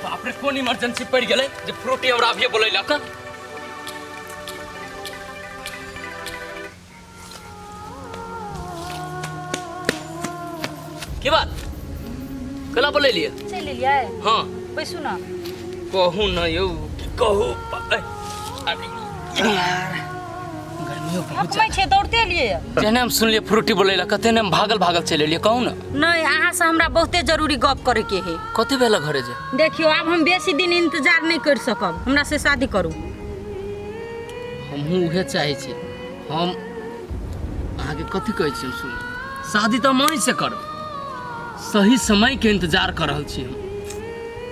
बाप रे, कोन इमरजेंसी पड़ि गेलै जे फ्रूटी हमरा अभिये बोलैलक। की बात, केला बोलैलियै? चलि एलियै? हाँ। बैसू ने। कहू न यौ, की कहू, अरे यार, गर्मियो बहुत। हकमै छियै, दौड़ते एलियै। जेहने हम सुनलियै फ्रूटी बोलैला, कते ने हम भागल भागल चलि एलियै। कहू ने। नहि, अहाँसँ हमरा बहुते जरूरी गप करैके है। कते बेला घरे जे? देखियौ, आब हम बेसी दिन इंतजार नहि करि सकब। हमरा से शादी करू। हमहूँ उहे चाहै छी। हम अहाँके कथी कहै छी, हम सुनू, शादी तऽ हम अहीँसँ करब। सही समयके इंतजार कऽ रहल छी हम।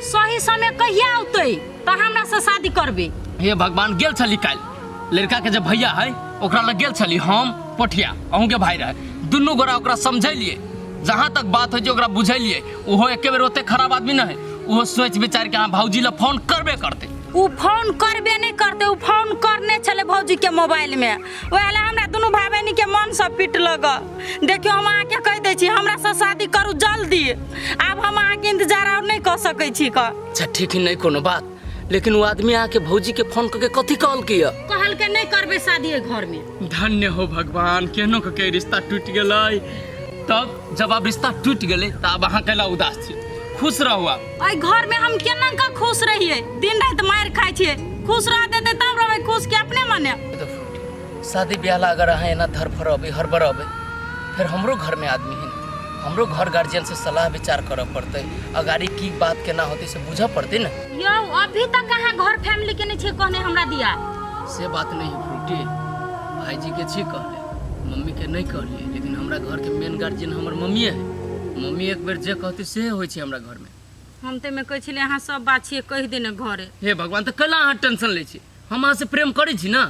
सही समय कहिया औतै तऽ हमरा से शादी करबै? हे भगवान! गेल छली काल्हि लड़का के जे भैया है, ओकरा लग गेल छली हम। पोठिया अहूँके भाई रहे, दुनू गोरा ओकरा समझेलिए। जहाँ तक बात होइ छै, ओकरा बुझेलिए। ओहो एके बेर ओते खराब आदमी न है। ओहो सोचि विचारि के अहाँ भौजी लए फोन करबे करतै। ओ फोन करबे नहि करतै। ओ फोन करने छलै भौजीके मोबाइलमे, ओएह लए हमरा दुनू भाय बहिनीके मन सब पीट लग। देखियौ, हम अहाँके कहि दै छी, हमरासँ शादी करू जल्दी। आब हम अहाँके इंतजार आओर नहि कऽ सकै छी कऽ। अच्छा ठीक है, नहीं कोनो बात। लेकिन वो आदमी आके भौजी के फोन करके कथी कहलकै यऽ? कहलकै नहि करबै शादी एहि घरमे। धन्य हो भगवान, केहनो के के रिश्ता टूटि गेलै। तब जब आब रिश्ता टूटि गेलै तऽ आब अहाँ कैला उदास छी? खुश रहू आब। एहि घरमे हम केना कऽ खुश रहियै? दिन राति मारि खाइ छियै। खुश रह देतै तब रहबै खुश के अपने मने? शादी ब्याह ला अगर अहाँ एना धरफड़ेबै, हड़बड़ेबै, फेर हमरो घरमे आदमी है ने, हमरो घर गार्जियन से सलाह विचार करऽ पड़तै। अगाड़ी की बात केना होतै से बुझऽ पड़तै ने। यौ, अभी तक अहाँ घर फैमिली के नहि छियै कहने हमरा दिया। से बात नहीं है फ्रूटी। भाईजी के छी कहले, मम्मी के नहीं कहलिए। लेकिन हमरा घर के मेन गार्जियन हमर मम्मीए है। मम्मी एक बेर जे कहती से होइ छै हमरा घर में। हम तऽ मे कहै छलियै, अहाँ सब बात छियै कहि देने घरे। हे भगवान, तऽ कैला अहाँ टेंशन लै छी? हम अहाँ से प्रेम करै छी ना।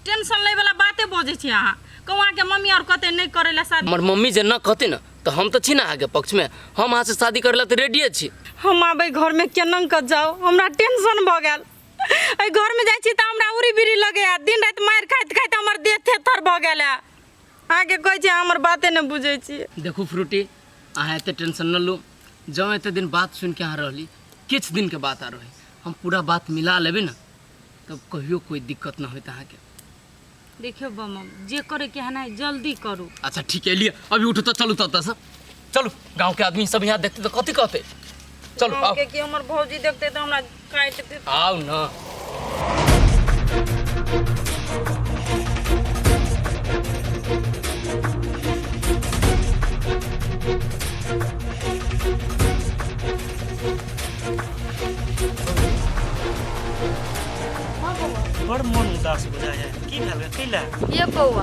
टेंशन लै वाला बाते बजै छी अहाँ। कहू, अहाँके मम्मी आओर कहतै नहि करै लए शादी? हमर मम्मी जे न कहती ने, तऽ हम तऽ छी ना अहाँके पक्षमे। हम अहाँ से शादी करै ला तऽ रेडिये छी। हम आबै घरमे केना कऽ जाउ? हमरा टेंशन भऽ गेल। एहि घरमे जाइ छी तऽ हमरा उड़ी बिड़ी लगैया। दिन राति मारि खाइत खाइत हमर देह थेथर भऽ गेल है। अहाँके कहै छी, अहाँ हमर बाते नहि बुझै छियै। देखू फ्रूटी, अहाँ एते टेंशन न लू। जँ एते दिन बात सुनि के अहाँ रहली, किछु दिनके बात आरो है। हम पूरा बात मिला लेबै ने, तब कहियो कोई दिक्कत न होइत अहाँके। देखियौ बम, जे करैके है ने, जल्दी करू। अच्छा ठीक है, लिए अभी उठू तो चलू। तब से चलू, गांव के आदमी सब यहाँ देखते तो कथी कहते? चलू, आओ। कि हमर भौजी देखते तऽ हमरा काटि देत। आओ ना। बड़ मन उदास बुझाइए, की भेल गे, कैला? ये बौआ,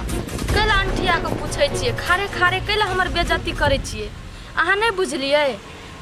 कैला अंठिया के पूछै छियै? खारे खारे कैला हमर बेइज्जती करै छियै? अहाँ नहि बुझलियै,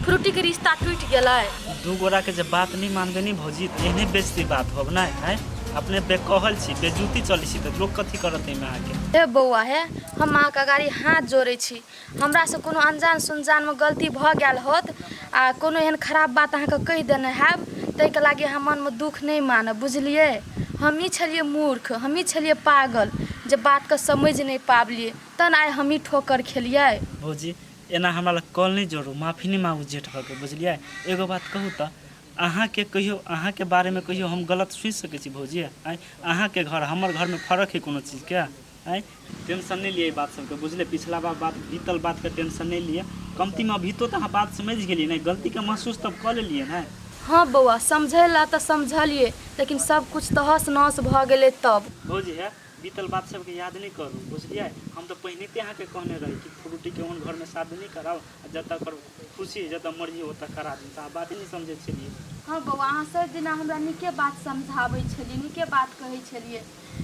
फ्रूटीके रिश्ता टूटि गेलै। दू गोराके जे बात नहि मानबै नहि भौजी, तऽ एहने बेइज्जती बात होब नहि आँय। अपने बेकहल छी, बेजूती चलै छी, तऽ लोक कथी करत एहिमे अहाँके? हे बौआ हे, हम अहाँके अगाड़ी हाथ जोड़ै छी। हमरासँ कोनो अनजान सुनजानमे गलती भऽ गेल होत आ कोनो एहन खराब बात अहाँके कहि देने हैब, ताहिके लागि अहाँ मनमे दुःख नहि मानब, बुझलियै? हमही छलियै मूर्ख, हमही छलियै पागल जे बातके समझि नहि पाबलियै, तहन आइ हमही ठोकर खेलियै। भौजी, एना हमरा लग कॉल नहि जोड़ू, माफी नहि मांगू जेठ भऽ के, बुझलियै? एगो बात कहू तऽ, अहाँके कहियो, अहाँके बारेमे कहियो हम गलत सोचि सकै छी भौजी? आँय, अहाँके घर हमर घरमे फरक हइ कोनो चीजके? आँय, टेंशन नहि लिअ ई बात सबके, बुझलियै? पिछला बार बात, बीतल बातके टेंशन नहि लिअ। कमतीमे अभितो तऽ अहाँ बात समझि गेलियै ने, गलतीके महसूस तऽ कऽ लेलियै ने? हँ बौआ, समझै लए तऽ समझलियै, लेकिन सब किछु तहस नहस भऽ गेलै तब। भौजी हे, बीतल बात सबके याद नहि करू, बुझलियै? हम तऽ पहिनहिते अहाँके कहने रही कि फ्रूटीके ओहन घरमे शादी नहि कराउ आ जतऽ ओकर खुशी, जतऽ मर्जी ओतऽ करा दियौ, तऽ अहाँ बाते नहि समझै छलियै। हँ बौआ, अहाँ सब दिना हमरा नीके बात समझाबै छलियै, नीके बात कहै छलियै,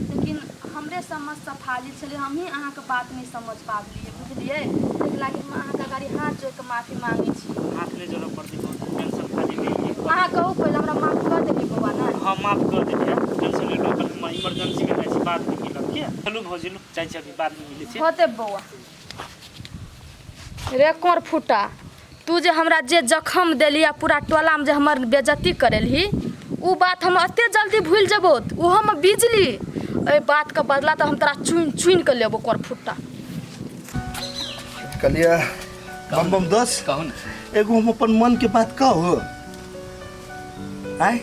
लेकिन हमरे समझसँ फाजिल छलै। हमही अहाँके बात नहि समझ पाबलियै, बुझलियै? ताहिके लागि हम अहाँके अगाड़ी हाथ जोड़िके माफी माँगै छी। हाथ नहि जोड़ऽ पड़तै भौजी, टेंशन खाली नहि लिअ। अहाँ कहू पहिले, हमरा माफ कऽ देलियै बौआ ने? हँ, माफ कऽ देलियै, टेंशन नहि लू। हम इमरजेंसीमे जाइ छी, बादमे मिलब के। चलू भौजी, लू, जाइ छी अभी, बादमे मिलै छी। होतै बौआ। रे कोर फुटा, तू जे हमरा जे जखम देली आ पूरा टोलामे जे हमर बेजती करेलही, ओ बात हम एते जल्दी भूलि जेबौ? ओहोमे बिजली? एहि बातके बदला तऽ हम तोरा चुनि चुनि कऽ लेबो, कोर फुट्टा। आय।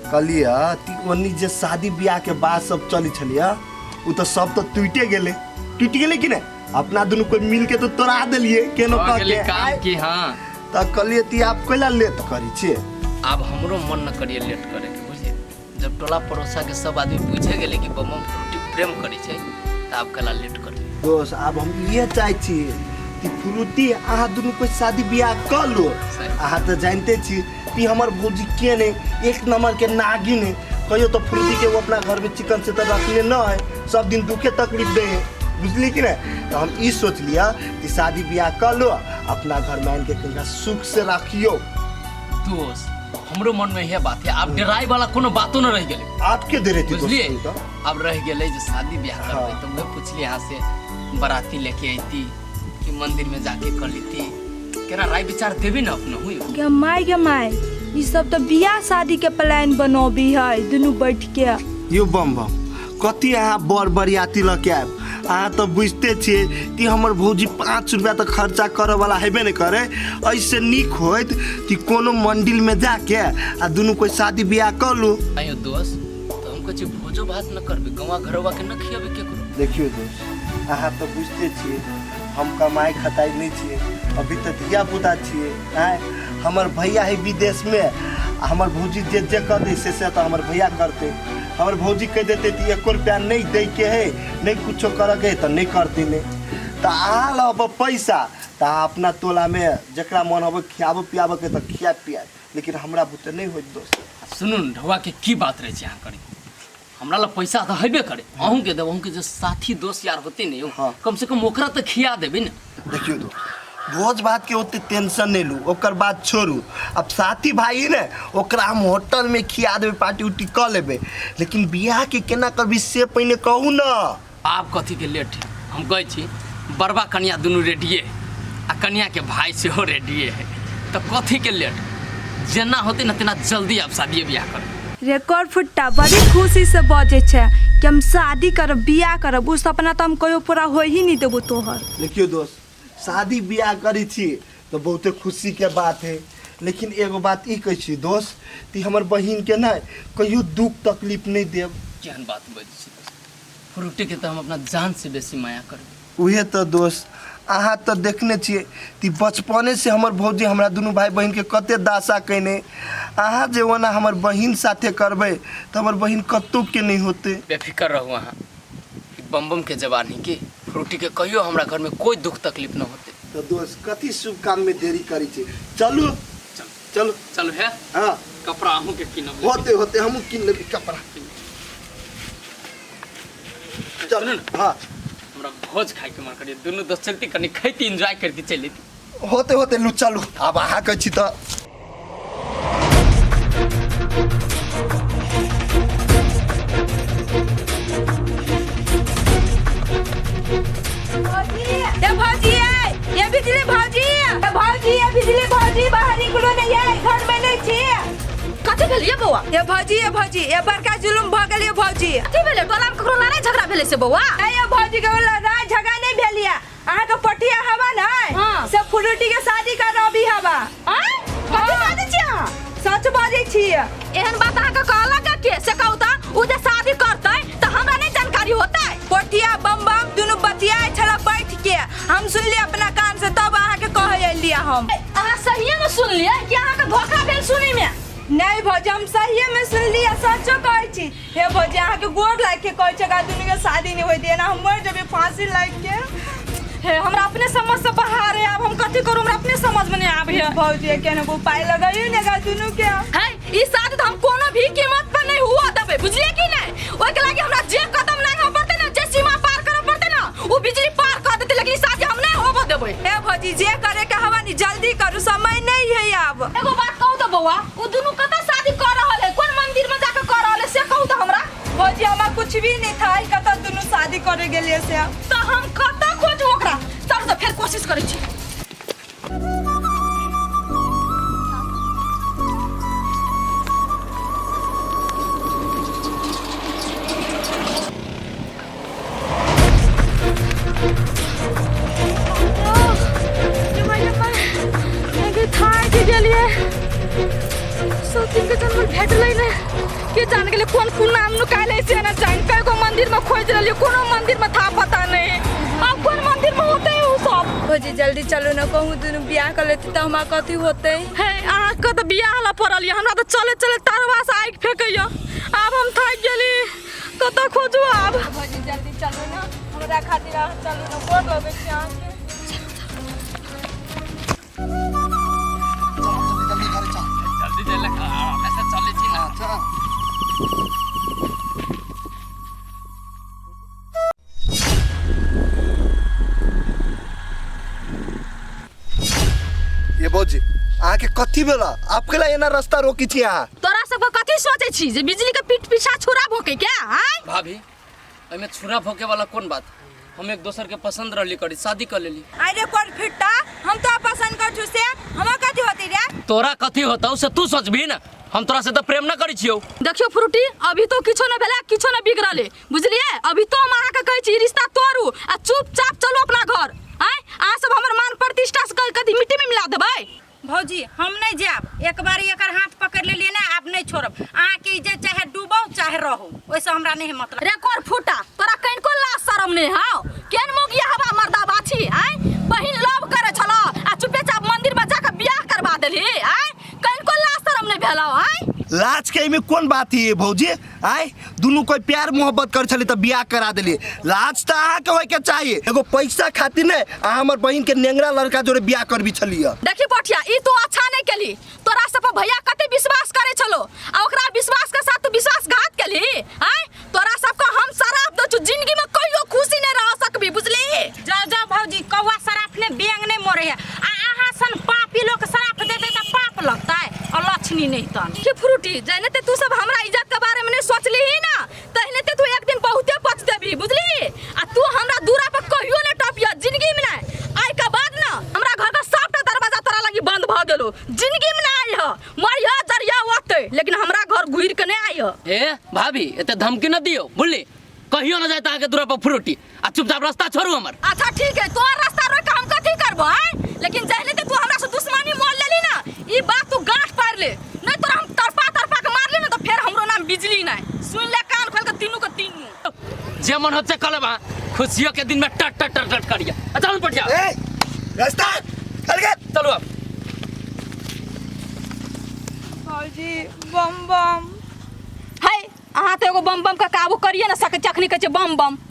कहलियै ती ओनी जे शादी बियाह के बात सब चली छलियै उ तऽ सब तऽ टूटे गेलै, टूटि गेलै कि नहि? अपना दुनू कोई मिल के तो तोड़ा देलियै केनो भऽ कह गेलै के काम आय। की हाँ। तऽ कहलियै ती आब कैला लेट करै छियै? आब हमरो मन न करिए लेट करे के, बुझलियै? जब टोला पड़ोसा के सब आदमी बुझे गेलै कि बम बम फ्रूटी प्रेम करै छै तऽ आब कैला लेट करबै? दोस्त, आब हम इहे चाहै छी कि फ्रूटी अहाँ दुनू कोई शादी बियाह कऽ लू। सही। अहाँ तऽ जानते छी कि हमर भौजी के ने एक नंबर के नागिन है। कहियो तो फ्रूटी के वो अपना घर में चिकन से तो रखने न है, सब दिन दुखे तकलीफ दे है, बुझली कि नहीं? तो हम ई सोच लिया कि शादी बियाह कर लो, अपना घर में आन के कनिका सुख से रखियो। दोस्त, हमरो मन में यह बात है, आब डराय वाला कोनो बातो न रह गेलै। आपके दे रही थी दोस्त। बुझलिए? तो अब रह गेलै जे शादी ब्याह करबै। हाँ। तऽ उहे पुछली यहाँ से बराती लेके अयती कि मंदिर में जाके कर लेती, केना राय विचार देबी न अपनो हुई। गे माय, गे माय, ई सब तऽ बियाह शादी के प्लान बनोबी है दुनू बैठ के। यो बम बम, कथी अहाँ बर बरियाती लऽ के आयब? अहाँ तऽ बुझिते छियै कि हमर भौजी 5 रुपया तऽ खर्चा करऽ वाला हेबे नहि करे। ऐसे नीक होइत कि कोनो मंदिर में जाके आ दुनू कोई शादी बियाह कऽ लू। आयो दोस्त, तऽ हम कहै छी भोजो भात न करबै, गौवा घरवा के न खियेबै केकरो? देखियौ दोस्त, अहाँ तऽ बुझिते छियै हम कमाइ खताइ नहि छियै, अभी तऽ धिया पुता छियै। आँय, हमर भैया है विदेशमे आ हमर भौजी जे जे कह दै से तऽ हमर भैया करतै। हमर भौजी कहि देतै कि एको रुपया नहि दैके है, नहि कुछो करऽके है तऽ नहि करतै। नहि तऽ अहाँ लऽ पैसा तऽ अहाँ अपना टोलामे जकरा मन होबै खियाबऽ पियाबऽके तऽ खिया पिया, लेकिन हमरा बुते नहि होइत दोस्त। सुनू ने, ढौआ के की बात रहै छै? अहाँ करी हमरा लग पैसा तऽ हेबे करे, अहूँके देब। अहूँके जे साथी दोस्त यार होते ने यौ, हाँ। कम से कम ओकरा तऽ खिया देबै ने। देखियौ दोस्त, भोज भात के ओते टेंशन नहीं लू, ओकर बात छोड़ू। अब साथी भाई ने ओकरा हम होटल में खिया देबै, पार्टी उटी कऽ लेबै, लेकिन बियाह के केना करबी से पहिने कहू न। आब कथी के लेट है? हम कहै छी बरबा कनिया दुनू रेडिये है आ कनिया के भाई सेहो रेडिये है, तऽ कथी के लेट? जेना होतै ने तेना जल्दी आब शादिये बियाह करबै। रिकॉर्ड फुट्टा बड़ी खुशी से बजै छै कि हम शादी करब, बियाह करब। उ सपना तऽ हम कहियो पूरा होइ ही नहीं देबो तोहर। देखियौ दोस्त, शादी बियाह करै छी तऽ बहुते खुशी के बात है, लेकिन एगो बात ई कहै छी दोस्त कि हमर बहिन के ने कहियो दुख तकलीफ नहीं देब। केहन बात बजै छी दोस्त? फ्रूटी के तऽ हम अपना जान से बेसी माया करबै। उहे तऽ दोस्त, अहाँ तऽ देखने छियै कि बचपने से हमर भौजी हमरा दुनू भाई बहिन के कते दासा कयने। अहाँ जे ओना हमर बहिन साथे करबै तऽ हमर बहिन कतहु के नहीं होतै। बेफिक्र रहू अहाँ, ई बम बम के जवान है कि फ्रूटी के कहियो हमरा घर में कोई दुख तकलीफ न होते। तऽ दोस्त, कथी शुभ काम में देरी करै छी? चलू चलू। चलू है। हाँ। कपड़ा अहूँ के कीनब। होते होते हमहूँ कीन लेबै कपड़ा। चलू ने। हाँ। हमरा भोज खाय के मन करिए, दुनू दोस्त चलती, कनी खैती, एंजॉय करती, चलि जेती। होते होते लू, चलू। आब अहाँ कहै छी तऽ। ए भौजी, ए ये बिजली भौजी, ए भौजी, ए बिजली भौजी, बाहर निकलो नहीं है, घर में नहीं छी। कथी भेल ये बौआ? ए भौजी, ए भौजी, ए बड़का जुलुम भऽ गेल ये भौजी। कथी भेलै? टोला में ककरो लड़ाई झगड़ा भेलै से बौआ? ए ये भौजी के लड़ाई झगड़ा नहीं भेल ये, अहाँ के पटिया हवा ने हाँ। से फ्रूटी के शादी करबी हवा। आँय? कथी बाजै छी अहाँ? सच बाजै छी। एहन बात अहाँके कहलक के से कहू तऽ? उ जे शादी करतै तऽ हमरा नहि जानकारी होतै? पोठिया बम बम दुनू बतियाइ छला बैठ के, हम सुनलियै अपना कान से, तब अहाँके कहै एलियै हम। अहाँ सहिए में सुनलियै कि अहाँके धोखा भेल सुनै में? नहीं भौजी, हम सहिए में सुनलियै, सचो कहै छी। हे भौजी, अहाँके गोर लागि के कहै छी, एकरा दुनू के शादी नहीं होइत, एना हम मरि जेबै फांसी लागि के। हे, हमरा अपने समझ से बाहर है, आब हम कथी करू हमरा अपने समझ में नहीं आबै है। भौजी, केना उपाय लगैयौ ने एकरा दुनू के। है, ई शादी तऽ हम कोनो भी कीमत पर नहीं हुआ देबै, बुझलियै कि नहीं? ओहिके लागि हमरा जे कदम लांघऽ पड़तै ने, जे सीमा पार करऽ पड़तै ने, ओ बिजली पार कऽ देतै, लेकिन ई शादी हम नहीं होबऽ देबै। हे भौजी, जे करे के हवा नी जल्दी करू, समय नहीं है आब। एगो बात कहू तऽ बौआ, ओ दुनू कतऽ शादी कऽ रहल है, कोन मंदिर में जाके कऽ रहल है से कहू तऽ हमरा। भौजी, हमरा कुछ भी नहीं था, कतऽ दुनू शादी करे गेलियै से। तऽ हम कतऽ खोजू ओकरा? चलू तऽ फेर कोशिश करै छी। थाकि गेलियै। बिल्कुल भेटलै नहि। के जान गेलै कोन कोन नाम नुकायल है से ना जान। कई गो मंदिर में खोज रहलियै, कोनो मंदिर में था पता नहीं। अब कोन मंदिर में होते है उ सब? भौजी जल्दी चलू ना, कहूँ दुनू बियाह कर लेती तऽ हमरा कथी होतै। हे अहाँके तऽ बियाह ला पड़ल यऽ, हमरा तऽ चले चले तारवा से आगि फेंकैया। आब हम थाकि गेली, कतऽ खोजू आब? भौजी जल्दी चलू ना, हमरा खातिर अहाँ चलू ना, गोर लगै छी अहाँके। जल्दी घरे चल। जल्दी जल्दी आराम से चलै छी ना। चल। ये भौजी अहाँके कथी भेल? आप केला एना रास्ता रोकी छी अहाँ? तोरा सबके कथी सोचै छी जे बिजली के पीठ पीछा छुरा भोके क्या? आँय भाभी, एहिमे छुरा भोके वाला कोन बात? हम एक दोसर के पसंद रहली करी शादी कर लेली। अरे कोन फिट्टा, हम तो पसंद कर छु से हमरा कथी होती रे? तोरा कथी होतौ से तू सोचबी ना, हम तोरा से तो प्रेम ना करी छियौ। देखियो फ्रूटी, अभी तो किछो न भेलै, किछो न बिगड़ले, बुझलियै? अभी तो हम अहाँके कहै छी रिश्ता तोड़ू आ चुपचाप चलू अपना घर। आँय अहाँ सब हमर मान प्रतिष्ठा से कथी मिट्टी में मिला देबै? भौजी हम नहीं जायब, एक बार एकर हाथ पकड़ लेलिए ना, आब नहीं छोड़ब। अहाँके इज्जत चाहे डूबो चाहे रहो, ओहिसँ हमरा नहीं मतलब। रे कोर फूटा, तोरा कनिको लाज शरम नहीं हौ? केन मोगिया हवा मर्दा बाछी? आँय बहिन लव करे छलो आ चुपेचाप मंदिर में जाके बियाह करवा देलही। आँय कनिको लाज शरम नहीं भेलौ? आँय लाज के एहिमे कोन बात है भौजी? आय दुनू कोई प्यार मोहब्बत कर छली तऽ बियाह करा देली। लाज तऽ अहाँके होय के चाहिए। एगो पैसा खातिर ने अहाँ हमर बहिन के नेंगरा लड़का जोड़े बियाह करबी छलियै। देखी पोठिया, ई तू अच्छा नहीं केली। तोरा सब पर भैया कते विश्वास करे छलो आ ओकरा विश्वास के साथ तू विश्वासघात केली। आँय तोरा सबके हम शराब दे छु, जिंदगी में कहियो खुशी नहीं रह सकबी, बुझली? जाओ जाओ भौजी, कौआ शराफ ने बेंग नहीं मरे है, आ अहाँ सन पापी लोग शराफ देते तऽ पाप लगतै और लक्ष्मी नहीं तन। की फ्रूटी, जहने ते तू सब हमरा इज्जत के बारे में नहीं सोचली ही ना, तहने ते तू एक दिन बहुते पछतेबी, बुझली? आ तू हमरा दूरा पर कहियो नहीं टपिया जिंदगी में नहीं। आइ के बाद ना हमरा घर का सबटा दरवाजा तोरा लगी बंद भ गेलो, जिंदगी में ना आई ह, मरिया जरिया ओते, लेकिन हमरा घर घुर के नहीं आई ह। ए भाभी, एते धमकी न दियो, बुझली? कहियो न जाए अहाँके दूरा पर फ्रूटी, आ चुपचाप रास्ता छोड़ू हमर। अच्छा ठीक है, तोहर रास्ता रोक के हम कथी करबो? आँय लेकिन जहने ते तू हमरा से दुश्मनी मोल लेली ना, ई बात तू गांठ पार ले, नहीं तोरा हम तड़पा तड़पा के मारली ना तो फेर हमरो नाम बिजली नहीं। सुन ले कान खोल के तीनू के तीनू। जे मन होते कले बा, खुशियों के दिन में टट टट टट टट करिया। अच्छा हम पटिया। ए रास्ता चल गए। चलू अब। भौजी बम बम। है अहाँ तो एगो बम बम के काबू करिए ना सके, चखनी कहै छै बम बम।